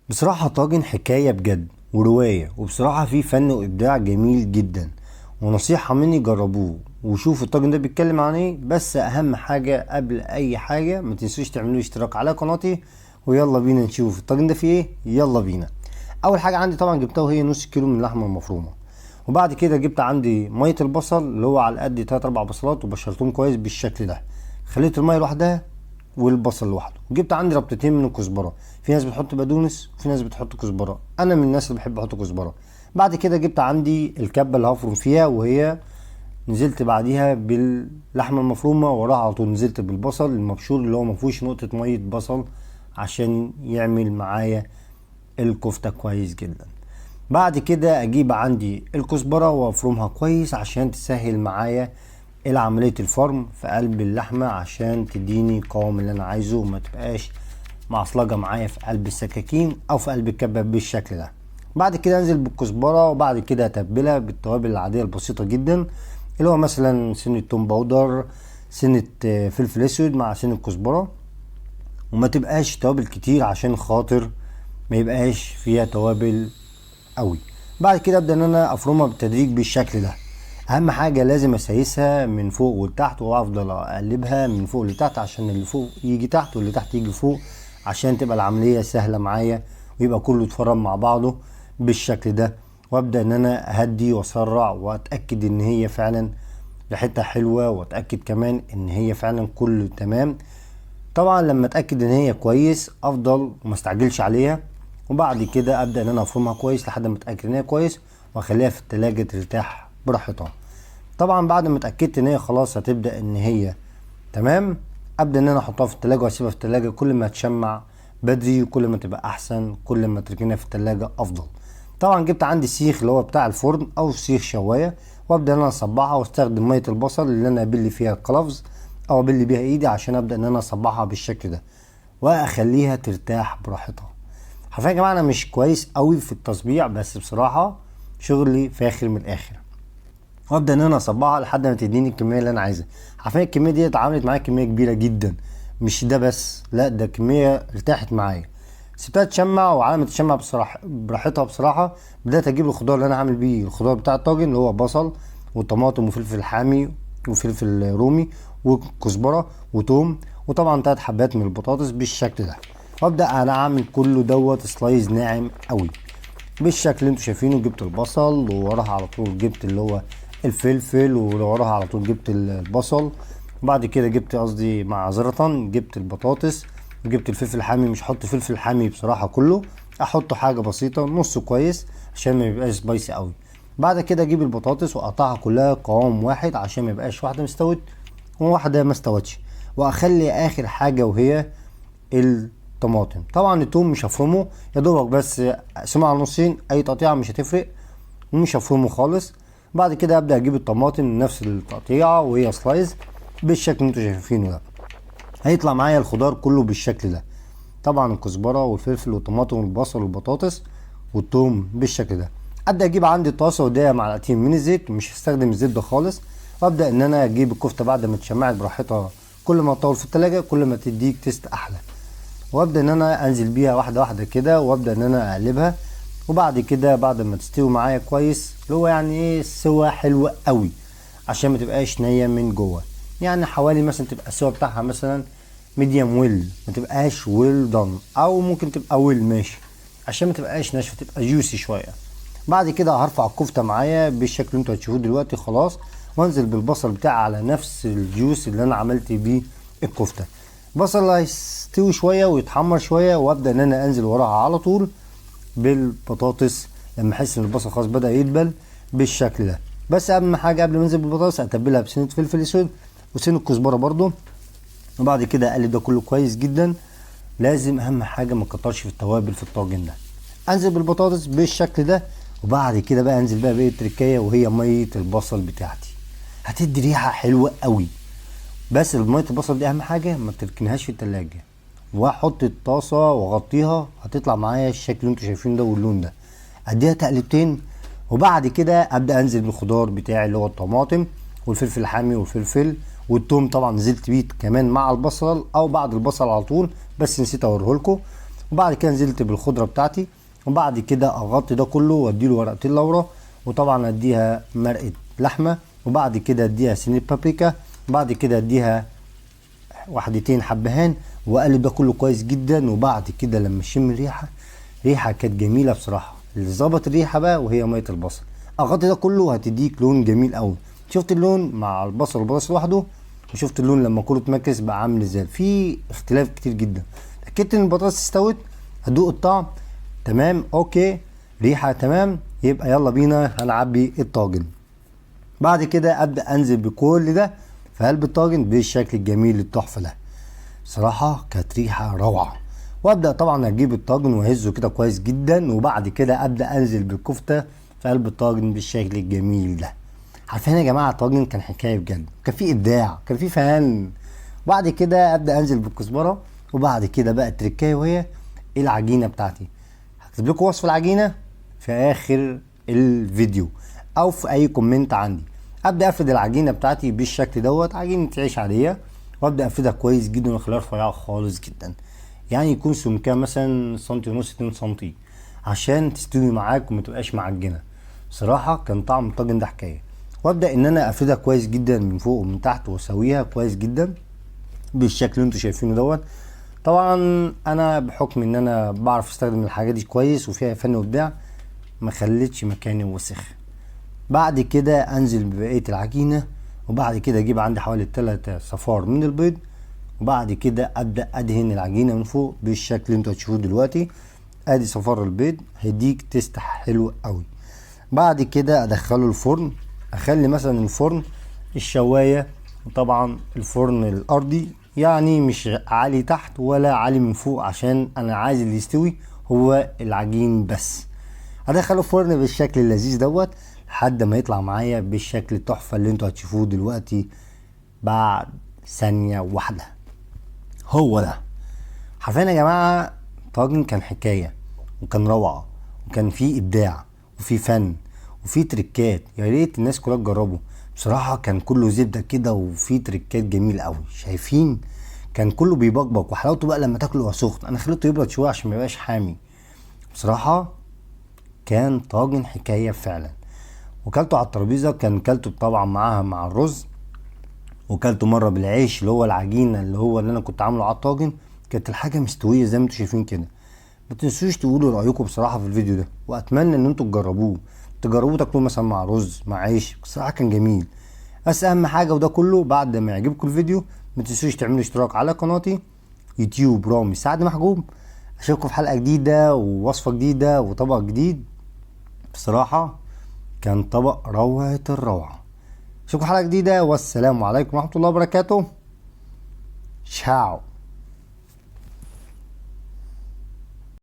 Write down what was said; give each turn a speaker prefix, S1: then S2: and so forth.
S1: بصراحة طاجن حكاية بجد ورواية، وبصراحة فيه فن وإبداع جميل جدا، ونصيحة مني جربوه وشوفوا الطاجن ده بيتكلم عن ايه. بس اهم حاجة قبل اي حاجة ما تنسوش تعملوا اشتراك على قناتي، ويلا بينا نشوف الطاجن ده فيه ايه. يلا بينا. اول حاجة عندي طبعا جبتها وهي نص كيلو من اللحمة المفرومة، وبعد كده جبت عندي مية البصل اللي هو على قد 3-4 بصلات وبشرتهم كويس بالشكل ده، خليت المية لوحدها والبصل لوحده. جبت عندي ربطتين من الكزبرة، في ناس بتحط بقدونس وفي ناس بتحط كزبرة، انا من الناس اللي بحب احط كزبرة. بعد كده جبت عندي الكبة اللي هفرم فيها، وهي نزلت بعديها باللحمة المفرومة، وراها على طول نزلت بالبصل المبشور اللي هو ما فيهوش نقطة مية بصل عشان يعمل معايا الكفتة كويس جدا. بعد كده اجيب عندي الكزبرة وافرمها كويس عشان تسهل معايا العملية الفرم في قلب اللحمة، عشان تديني القوام اللي انا عايزه وما تبقاش معصلجة معايا في قلب السكاكين او في قلب الكبة بالشكل ده. بعد كده انزل بالكزبرة، وبعد كده اتبلها بالتوابل العادية البسيطة جدا، اللي هو مثلا سنة توم powder، سنة فلفل اسود مع سنة كزبرة، وما تبقاش توابل كتير عشان خاطر ما يبقاش فيها توابل قوي. بعد كده ابدا ان انا افرمها بالتدريج بالشكل ده. اهم حاجة لازم اسيسها من فوق ولتحت، وافضل اقلبها من فوق لتحت عشان اللي فوق يجي تحت واللي تحت يجي فوق، عشان تبقى العملية سهلة معايا ويبقى كله اتفرم مع بعضه بالشكل ده. وابدا ان انا اهدي واسرع واتاكد ان هي فعلا ريحتها حلوة، واتاكد كمان ان هي فعلا كله تمام. طبعا لما اتاكد ان هي كويس افضل وما استعجلش عليها، وبعد كده ابدا ان انا افرمها كويس لحد ما اتاكد ان هي كويس، واخليها في التلاجة ترتاح براحتها. طبعا بعد ما اتاكدت ان هي خلاص هتبدا ان هي تمام، ابدا ان انا احطها في التلاجة واسيبها في التلاجة. كل ما تشمع بدري وكل ما تبقى احسن، كل ما تركنها في التلاجة افضل. طبعا جبت عندي سيخ اللي هو بتاع الفرن او سيخ شوايه، وابدا ان انا اصبعها واستخدم مية البصل اللي انا ابل فيها القلفز او ابل بيها ايدي عشان ابدا ان انا اصبعها بالشكل ده واخليها ترتاح براحتها. حرفيا يا جماعة انا مش كويس قوي في التصبيع، بس بصراحة شغلي فاخر من الاخر. وابدا ان انا اصبعها لحد ما تديني الكمية اللي انا عايزها. حرفيا الكمية دي اتعملت معايا كمية كبيرة جدا، مش ده بس، لا ده كمية ارتاحت معايا. سبتها تشمع، وعلى ما تشمع بصراحة براحتها بصراحة بدات اجيب الخضار اللي انا عامل بيه الخضار بتاع الطاجن اللي هو بصل وطماطم وفلفل حامي وفلفل رومي وكزبره وتوم، وطبعا 3 حبات من البطاطس بالشكل ده. وابدا انا اعمل كله دوت slice ناعم قوي بالشكل اللي انتوا شايفينه. جبت البصل ووراها على طول جبت اللي هو الفلفل، ووراها على طول جبت البصل، وبعد كده جبت قصدي معذرة جبت البطاطس وجبت الفلفل الحامي. مش هحط فلفل حامي بصراحة كله، احطه حاجة بسيطة نصه كويس عشان ما يبقاش spicy قوي. بعد كده اجيب البطاطس واقطعها كلها قوام واحد عشان ما يبقاش واحدة مستوت وواحدة ما استوتش، واخلي اخر حاجة وهي الطماطم. طبعا التوم مش هفرمه، يا دوبك بس اقسمه على نصين، اي تقطيعه مش هتفرق ومش هفرمه خالص. بعد كده ابدا اجيب الطماطم نفس التقطيعه وهي slice بالشكل اللي انتوا شايفينه ده. هيطلع معايا الخضار كله بالشكل ده، طبعا الكزبره والفلفل والطماطم والبصل والبطاطس والثوم بالشكل ده. ابدا اجيب عندي طاسه وديها معلقتين من الزيت، مش هستخدم الزيت ده خالص. وابدا ان انا اجيب الكفتة بعد ما اتشمعت براحتها، كل ما تطول في التلاجة كل ما تديك taste احلى. وابدا ان انا انزل بيها واحدة واحدة كده، وابدا ان انا اقلبها. وبعد كده بعد ما تستوي معايا كويس، اللي هو يعني ايه سوا حلوة قوي عشان ما تبقاش نيه من جوه، يعني حوالي مثلا تبقى السوا بتاعها مثلا medium well، ما تبقاش well done، او ممكن تبقى well ماشي عشان ما تبقاش ناشفة، تبقى juicy شوية. بعد كده هرفع الكفتة معايا بالشكل اللي انتوا هتشوفوه دلوقتي خلاص، وانزل بالبصل بتاعي على نفس ال juice اللي انا عملت بيه الكفتة. البصل هيستوي شوية ويتحمر شوية، وابدا ان انا انزل وراها على طول بالبطاطس لما احس ان البصل خلاص بدا يدبل بالشكل ده. بس اهم حاجة قبل ما انزل بالبطاطس اتبلها بسنة فلفل اسود وسنة كزبره برضو، وبعد كده اقلب ده كله كويس جدا. لازم اهم حاجة ما تكترش في التوابل في الطاجن ده. انزل بالبطاطس بالشكل ده، وبعد كده بقى انزل بقى باقي التركايه وهي مية البصل بتاعتي، هتدي ريحه حلوة قوي. بس مية البصل دي اهم حاجة ما تركنهاش في التلاجة، واحط الطاسه واغطيها، هتطلع معايا الشكل اللي انتوا شايفينه ده واللون ده. اديها تقلبتين، وبعد كده ابدا انزل بالخضار بتاعي اللي هو الطماطم والفلفل الحامي والفلفل والثوم، طبعا نزلت بيه كمان مع البصل او بعد البصل على طول، بس نسيت اوريه لكم. وبعد كده نزلت بالخضره بتاعتي، وبعد كده اغطي ده كله واديله ورقتين لورا، وطبعا اديها مرقه لحمه، وبعد كده اديها سنة بابريكا، وبعد كده اديها وحدتين حبهان، واقلب ده كله كويس جدا. وبعد كده لما اشم الريحة، ريحه كانت جميلة بصراحة، اللي ظبط الريحة بقى وهي مية البصل. اغطي ده كله هتديك لون جميل قوي. شفت اللون مع البصل والبصل لوحده، وشفت اللون لما كله اتمكس بقى عامل ازاي، في اختلاف كتير جدا. اتاكدت ان البطاطس استوت، هدوق الطعم تمام، okay، ريحه تمام، يبقى يلا بينا هنعبي الطاجن. بعد كده ابدا انزل بكل ده في قلب الطاجن بالشكل الجميل التحفة ده، صراحة كانت ريحه روعه. وابدا طبعا اجيب الطاجن واهزه كده كويس جدا، وبعد كده ابدا انزل بالكفته في قلب الطاجن بالشكل الجميل ده. عارفين يا جماعة الطاجن كان حكاية بجد، كان فيه ابداع، كان فيه فن. وبعد كده ابدا انزل بالكزبره، وبعد كده بقى التركايه وهي العجينة بتاعتي. هكتب لكم وصف العجينة في اخر الفيديو او في اي comment عندي. ابدا افرد العجينة بتاعتي بالشكل دوت، عجينه عيش عادية، وابدا افردها كويس جدا واخليها رفيعة خالص جدا، يعني يكون سمكها مثلا سنتي ونص 2 سنتي عشان تستوي معاك وما تبقاش معجنه. صراحة كان طعم الطاجن ده حكاية. وابدا ان انا افردها كويس جدا من فوق ومن تحت واسويها كويس جدا بالشكل اللي انتوا شايفينه دوت. طبعا انا بحكم ان انا بعرف استخدم الحاجات دي كويس وفيها فن وابداع، ما خليتش مكاني وسخ. بعد كده انزل ببقية العجينة، وبعد كده اجيب عندي حوالي 3 صفار من البيض، وبعد كده ابدا ادهن العجينة من فوق بالشكل اللي انتوا هتشوفوه دلوقتي. ادي صفار البيض هيديك taste حلو قوي. بعد كده ادخله الفرن، اخلي مثلا الفرن الشوايه، وطبعا الفرن الارضي يعني مش عالي تحت ولا عالي من فوق، عشان انا عايز اللي يستوي هو العجين بس. هدخله الفرن بالشكل اللذيذ دوت لحد ما يطلع معايا بالشكل التحفة اللي انتوا هتشوفوه دلوقتي بعد ثانية واحدة. هو ده حرفيا يا جماعة طاجن كان حكاية، وكان روعه، وكان فيه ابداع وفيه فن وفيه تريكات، يا ريت الناس كلها تجربه. بصراحة كان كله زبدة كده وفيه تريكات جميلة قوي، شايفين كان كله بيبقبق، وحلاوته بقى لما تاكله سخن. انا خليته يبرد شوية عشان ما يبقاش حامي. بصراحة كان طاجن حكاية فعلا. وكلته على الترابيزة، كان كلته طبعا معاها مع الرز، وكلته مرة بالعيش اللي هو العجينة اللي هو اللي انا كنت عامله على الطاجن. كانت الحاجة مستوية زي ما انتم شايفين كده. ما تنسوش تقولوا رايكم بصراحة في الفيديو ده، واتمنى ان انتم تجربوه تاكلوه مثلا مع رز مع عيش، بصراحة كان جميل. بس اهم حاجة وده كله بعد ما يعجبكم الفيديو ما تنسوش تعملوا اشتراك على قناتي يوتيوب رامي سعد محجوب. اشوفكم في حلقة جديدة ووصفه جديدة وطبق جديد. بصراحة كان طبق روعه الروعة. اشوفكم في حلقة جديدة، والسلام عليكم ورحمة الله وبركاته. تشاو.